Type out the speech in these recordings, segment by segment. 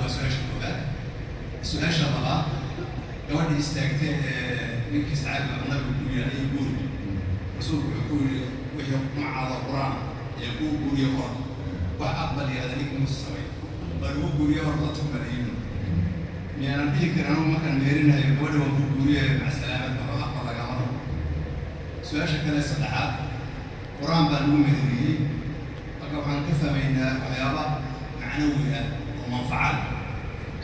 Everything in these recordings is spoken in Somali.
Waa su-aasha koobaad. Su-aasha labaad, gabadhii istaagtay ee ninkii saxaabiga nabigu ku yidhi "Aniga guuri", rasuulku wuxuu ku yidhi "Wixii macaada Qur-aan ee kuu guuriya hor wax aqbal yahda ninka musa samay baa lagu guuriya hor la tukanayno." Miyaanan dhihi karin anugu markaan meherinayo gabadha "Waan kuu guuriyaya, maca salaamad, waxba aqbal lagama rabo"? Su-aasha kale saddexaad, Qur-aan baa lagu meheriyey. Marka waxaan ka fahmaynaa waxyaaba macnawi ah oo manfaca leh,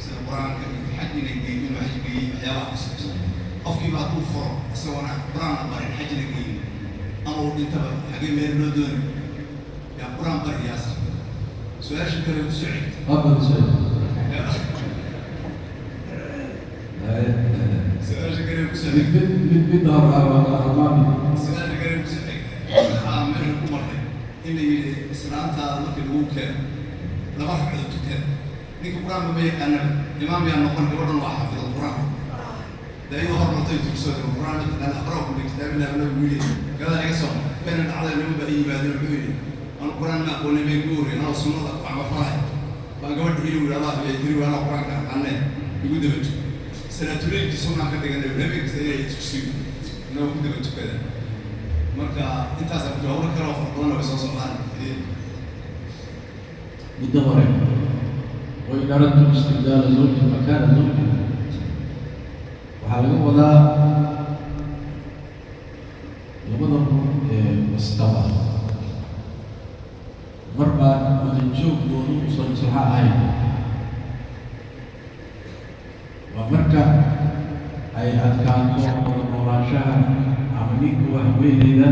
sida Qur-aanka iyo xaj inay geyn, inuu xaj geeyey, waxyaabaha ku saabsan. Qofkiiba hadduu furo isagoona Qur-aanna barin, xajna geynin, ama uu dhintaba, xagee meel loo dooni yaa Qur-aan bariyaas? Su-aasha kale kusoo xigta. Waa badisay. Su-aasha kale kusoo Mid xigta. Mid mid mid halmaami. Su-aasha kale kusoo xigta, waxaa meesha ku marnay in la yidhi islaantaada markii lagu keeno laba ragcadood tukada. Ninka Qur-aanka ma yaqaanaba, imaam yaa noqon? Gabadhan waa xaafidal Qur-aan dee, iyadoo hormartay tugsooda Qur-aan ma taqaana. "Aqra'ukum bikitaabillah" nabigu yidhi, gadaal iga soo bayna dhacday. Niman baa ii yimaadeen, wuxuu yidhi "Anu Qur-aan ma aqoonay, bay ku wariyeen anoo sunnada ku camalfalay baan gabadha ii yidhi Allah bay tiri anoo Qur-aanka aqaanee igu daba tuko." Salaatuleylkii sunnaan ka dhiganay, habeen kasta inay tugsiyo inagoo ku daba tukada. Marka intaas hawlo kale oo fara badan way soo socdaan. Midda hore, "وإن أردتم استبدال زوج مكان زوج", waxaa laga wadaa labada ruux ee wasqaba mar baa wada joogoodu usan maslaxo ahayn. Waa marka ay adkaato wada noolaanshaha, ama ninka waa haweeneyda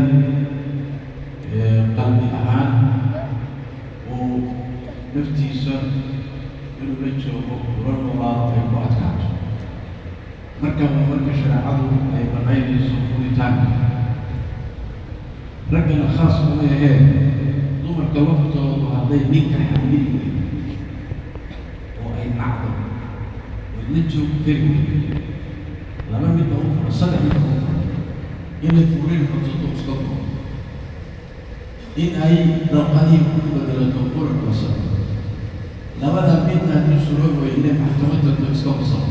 qalbi ahaan uu naftiisa inuu la joogo, ula noolaado ay ku adkaato. Marka waa marka shareecadu ay banaynayso furitaanka. Raggana khaas kuma ahee, dumarka laftoodu hadday ninka xamili weydo oo ay nacdo ood la joogi kari weydo, laba midba u fura, saddex midba u fura: inay furin codsato, iska furo; in ay dalqadii ku bedelato, qurux basado; labada midna haddii suroobi wayo, inay maxkamad tagto, iska fasado,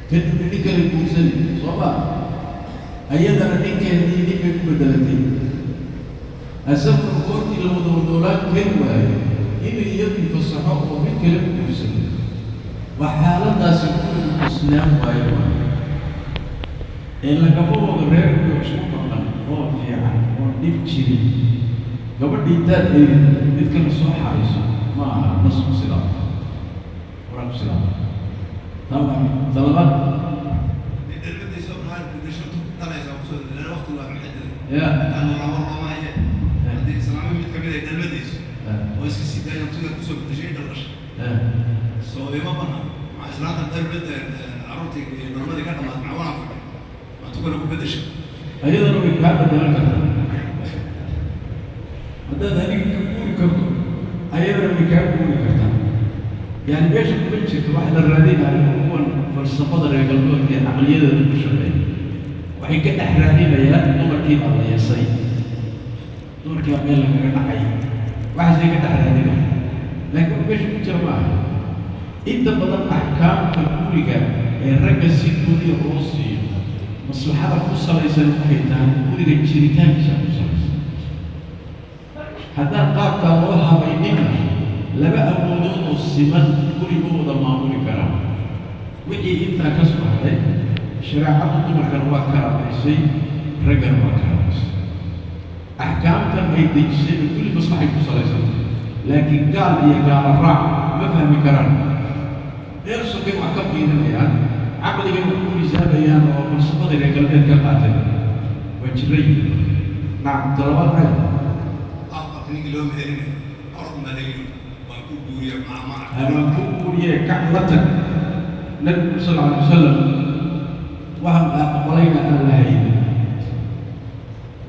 kadibna nin kale guursani. Soo ma ayadana ninkeedii nin bay ku bedelatay, asaguna goortii la wada noolaan kari waayo inuu iyadii fasaxo oo mid kale ku guursado. Waa xaaladaasi gurigu qasnaan waayo. Waayo ee lagama wado reerkii isku maqan oo fiican oo dhib jirin gabadha intaad eegid mid kale soo xarayso. Ma aha nasku sidaa, Qur-aanku sidaa. Taa waa mid. Talabaad. Dhalmadii soo qaar gudasho dhalaysa kusoo dhalay, waqti waa maxadada. Ya. Intaan noolaa war looma haye. Haddii islaamo mid kamid ay dhalmadayso oo iska sii daayan tuga kusoo gudashay dhalasha, soo ima banaan maxaa islaanta dhalmad carruurtii iyo dhalmadii ka dhamaad maxaa waan fadhi maa tukana ku bedesha? Ayadana way kaa bedelan kartaa. Haddaad adiga ka guuri karto, ayadana way kaa guuri kartaa. Yani meesha kuma jirto waxa la raadinayo. Kuwan falsafada reer galbeedka ee caqliyadooda ku shaqeeya waxay ka dhex raadinayaan dumarkii baa la yeesay, dumarkii baa meel lagaga dhacay, waxaasay ka dhex raadinayaan. Laakiin wax meesha ku jira ma aha. Inta badan axkaamta guriga ee ragga si gooniya loo siiyo, maslaxada ku salaysan waxay tahay guriga jiritaankiisa ku salaysan. Haddaan qaabkaa loo habaynina, laba awoodood oo siman guri ma wada maamuli karaan. Wixii intaa ka soo hadhay, shareecadu dumarkana waa karaamaysay, raggana waa karaamaysay. Axkaamtan ay dejisayna kulli maslaxay ku salaysan, laakiin gaal iyo gaala raac ma fahmi karaan. Meel sokay wax ka fiirinayaan, caqligay wax ku miisaamayaan oo falsafadii reer galbeed ka qaateen. Waa jiray. Nacam, talabaad maxay? Aqalka ninkii loo meherinayo orod ma laga yidhi "Waan ku guuriya" macmaca. "Waan ku guuriye, kac la tag." Nabigu sal alay wasalam waxaan aqbalayna aan lahayn.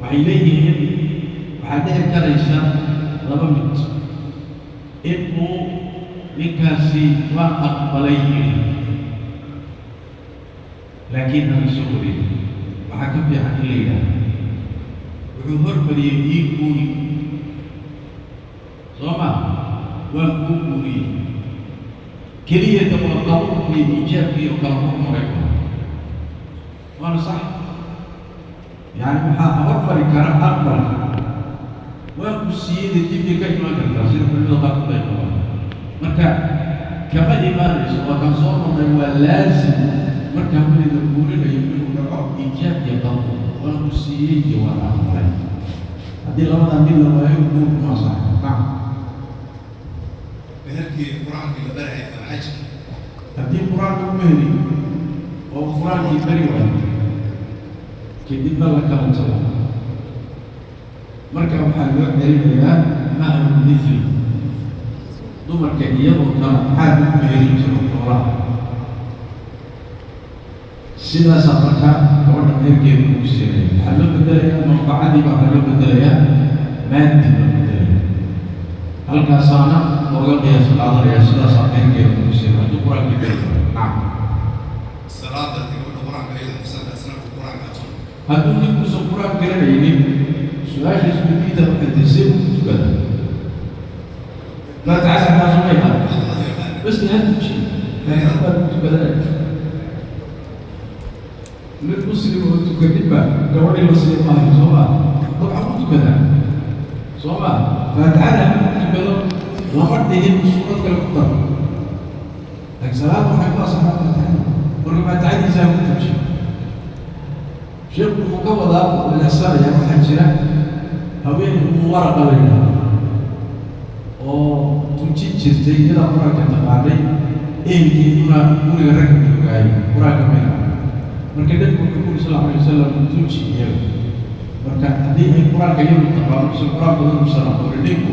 Waxay leeyihiin waxaa dhici karaysa laba mid: in uu ninkaasi "Waan aqbalay" yidhi, laakiin aan la soo warin. Waxaa ka fiican in la yidhaahdo wuxuu hormariyey "Ii guuri", soo ma? "Waan kuu guuriyey." Keliyata waa qabuulka iyo iijaabka iyo kala hormaray, waana sax. Yani waxaa hormari kara aqbalka, waa ku siiyeyda dibay ka imaan kartaa, sida culimada qaarkood ay qabaan. Marka kama imaanayso, waa kaan soo marnay, waa laazim marka haweeneyda guurinayo inuu dhaco iijaab iyo qabuul, waan ku siiyey iyo waan aqbalay. Haddii labadaa mid la waayo, guurku ma sax. Nacam. Meherkii Qur-aankii la barayay ama xajki? Haddii Qur-aanka u meheriyo oo Qur-aankii bari waayo, kadibna la kala tago, marka waxaa loo celinayaa mahru mithli, dumarka iyadoo kale maxaa lagu meherin jiro xoolaha. Sidaasaa marka gabadha meherkeeda lagu siinaya. Waxaa loo bedelayaa manfacadii baa, waxaa loo bedelayaa maadi loo bedelaya, halkaasaana looga qiyaas qaadanaya. Sidaasaa meherkeeda lagu siinaya hadduu Qur-aankii bari waayo. Nacam. Salaada gabadha Qur-aanka iyada xifsanta, isna uu Qur-aanka aqoon. Hadduu ninkuusan Qur-aan garanaynin, su-aasha isweydiinta waxay tahay: see uu ku tukadaa? Faatixasa kaasumay qaad. Faatixada yaqaana. Bas ha tujiyo, faatixada baa ku tukadaa. Nin Muslim oo tukanin ba gabadhii la siiyo maayo, soo ma? Dabcan ku tukadaa, soo ma? Faatixada hadduu ku tukado, lama dhihin suurad kale ku daro, laakiin salaada waxay ku asaxaa faatixada. Marka faatixadiisa ha ku tujiyo. Sheekhu wuxuu ka wadaa leexsanaya, waxaa jira haweeney Umu Waraqa la yidhaahdo oo tujin jirtay, iyadaa Qur-aanka taqaanay, ehelkeeduna guriga ragga joogaay Qur-aanka mayna. Marka Nebigu wuxuu ku yuri sal alay wasalam: "Tuji iyaga." Marka haddii ay Qur-aanka iyadu taqaano, mise Qur-aan badan uusan aqoonin ninku,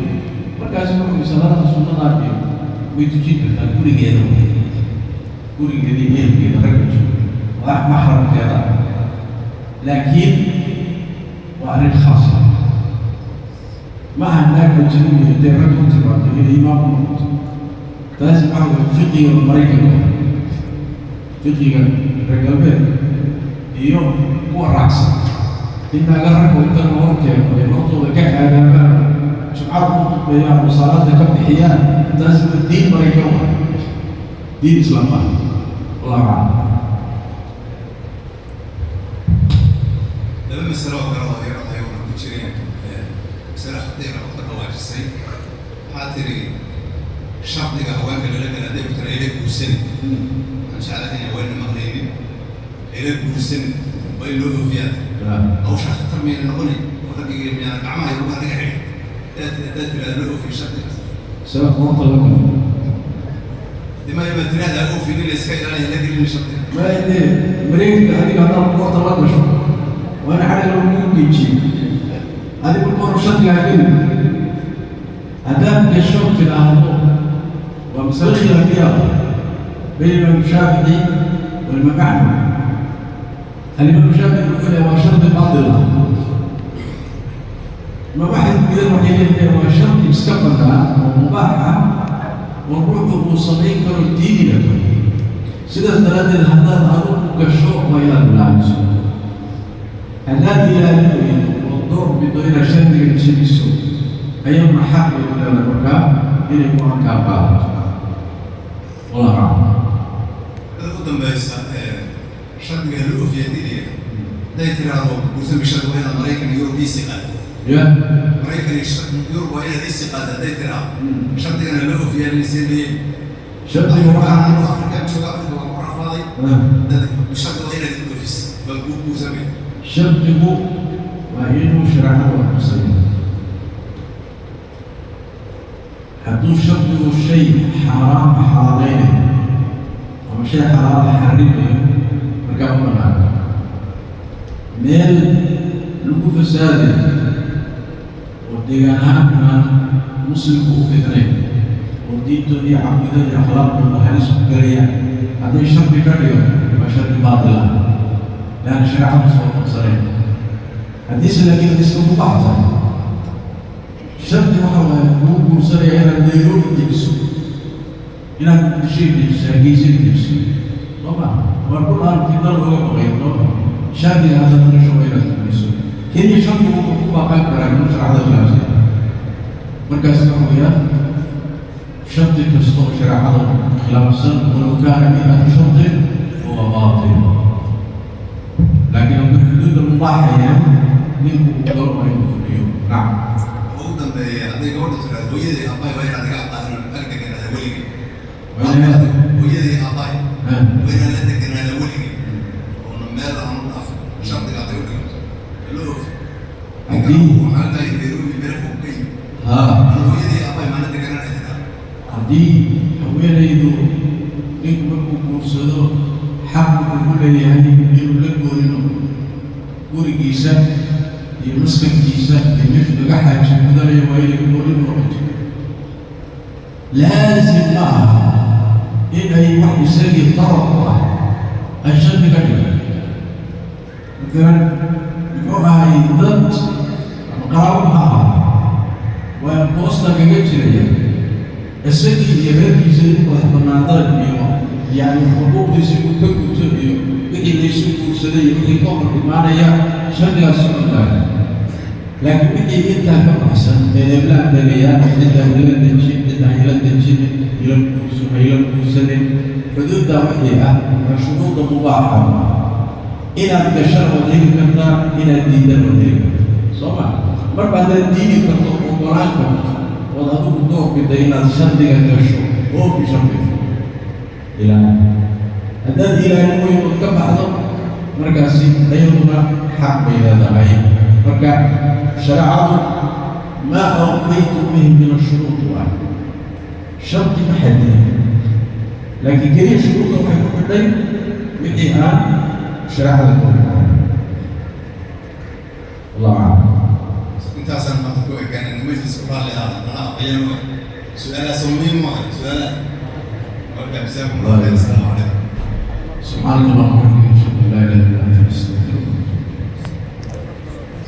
markaasi wuxuu salaadaha sunnadaa iyo way tujin kartaa gurigeeda, gurigeeda iyo ehelkeeda ragga jooga, waa maxramkeeda. Laakiin waa arrin khaasa, maaha naag ajnabi intay rag u timaado inay imaam u noqoto. Taasi waxa weye fiqiga Maraykanka, fiqiga reer galbeed iyo kuwa raacsan, in naaga ragga inta la hor keeno ay hortooda ka aadaamaan, jumcada ku khudbeeyaan oo salaada ka bixiyaan, taasi waa diin Maraykan, waa diin Islaam ah. Wallahu aclam. Laba masalo oo kale oo yar ayaguna ku jireen, masale khatiira oo ka dhawaajisay. Waxaa tiri shardiga haweenka lala gala, hadday ku tira "ila guursani", waxaan jeclahay in haweenna maqlaynin, "ila guursani", waa in loo oofiyaa. Hawsha khatar miyayna noqonayn oo raggii miyaana gacmaha iyo lugaha naga xidhin haddaad tiraahdo loo oofiyo shardigaas? Sala qoorta la galo. Dima ma tiraahda oofin in la iska ilaaliya la gelin shardiga? Maade mareegta adiga haddaad qoorta la gasho, waa in xadhiga lagu geejiyo. Adigu marka hore shardiga ha gelin. Haddaad gasho tidhaahdo, waa masale khilaafiya bayn Imaam Shaafici wa Imaam Axmed. Alimaam Shaafici wuxuu leeyahay waa shardi baatil ah. Imaam Axmed idan waxay leeyihiin waa shardi iska bannaan oo mubaax ah oo ruuxu uu samayn karo diiniga karo. Sidaas daraaddeed haddaad adigu gasho, waa inaad ilaaliso. Haddaad ilaalin weydo oo door bido inaad shardiga jebiso, ayaduna xaq bay u leedahay markaa inay go-aan kaa qaadato. Wallahu aclam. Mida u dambaysa, shardiga loo oofiya hadii la yidhaahdo, hadday tiraahdo "guursan bishardi waa inaad Maraykan iyo Yurub iisii qaado", ya Maraykan iyo Yurub waa inaad iisii qaado hadday tiraahdo, shardigana loo oofiyaa inay Shardiga waxaa anu Afrikaan jooga, Afrika waan ku rafaaday, dad shardi waa inaad i oofis baan kuu guursamay. Shardigu waa inuu shareecada waafaqsan yahay. Hadduu shardigu shay xaaraam xalaalaynayo ama shay xalaala xarimayo, markaa ma banaana. Meel lagu fasaadayo oo deegaan ahaan aan Muslimku u fiicnayn oo diintooda iyo caqiidada iyo akhlaaqdooda halis ku galayaan, hadday shardi ka dhigo, waa shardi baatil ah, leanna shareecadu soo waafaqsanayn. Haddiise laakiin iska mubaax tahay, shardi waxa waaye kuu guursanaya inaad Nairobi dejiso, inaad Muqdisho dejiso, Hargeysa dejiso, soo ma? Waa dhul aan fitna looga baqayn, soo ma? Shardiga haddaad gasho waa inaad fuliso. Keliya shardigu wuxuu ku baaqan karaa inuu shareecada khilaafsan. Markaas waxa weeyaan shardi kasta oo shareecada khilaafsan. Khilaafsan ولو كان 100 شرط هو باطل. Laakiin hadduu xuduudda mubaaxa yahay, ninku uu galo waa inuu fuliyo. Nacam. Ugu dambeeya, hadday gabadha tiraahdo hooyaday aabbahay waa inaad iga aqaanin ag deganaada weligay, hooyaday aabbahay waa inaan la deganaada weligay oona meel aan u dhaafin, shardiga hadday u dhigato loo oofi? Ninkan waxaa tahay Nairobi, meel fog ka yimid. Hooyaday aabbahay maana deganaan ay tiraahdo. Haddii haweenaydu, ninku markuu guursado, xaq wuxuu ku leeyahay inuu la gooni noqdo gurigiisa iyo maskankiisa iyo meeshu kaga xaaji gudanayo, waa inay gooni u noqoto. Laasim ma aha in ay wax isagii darab ku ah ay shardi ka dhigato. Matalan, muxuu ahay, dad ama qaraabo ha ahaa, waa boosta kaga jiraya isagii iyo reerkiisa inuu madax bannaadaan iyo yacni xuquuqdiisa uu ka guto iyo wixii laysu guursaday iyo wixii ka hor imaanaya shardigaas socon maayo. Laakiin wixii intaa ka baxsan ee heblaan degayaa, ciddaa ila dejin, ciddaa ila dejinin, ila guurso, ha ila guursanin, xuduuddaa wixii ah waa shuruuda mubaaxa. Inaad gashana waad heli kartaa, inaad diidana waad heli kartaa, soo ma? Marba haddaad diidi karto, ogolaan karto, ood adigu door biday inaad shardiga gasho, oofi shardiga ilaali. Haddaad ilaalin weyn ood ka baxdo, markaasi ayaduna xaq bay leedahay. Marka shareecadu ما أوفيتم به من الشروط waa shardi ma xadidin, laakiin keliya shuruudda waxay ku xidhay wixii aan shareecada ku imaan. Allahu aclam. Intaasaan maanta ku ekaanayna. Majliska raalli ahaada, nala afayeen waay su-aalahaas oo muhiim u ah su-aalaha. Marka جزاكم الله خير. السلام عليكم. سبحانك اللهم وبحمدك، اشهد ان لا اله الا انت، استغفرك.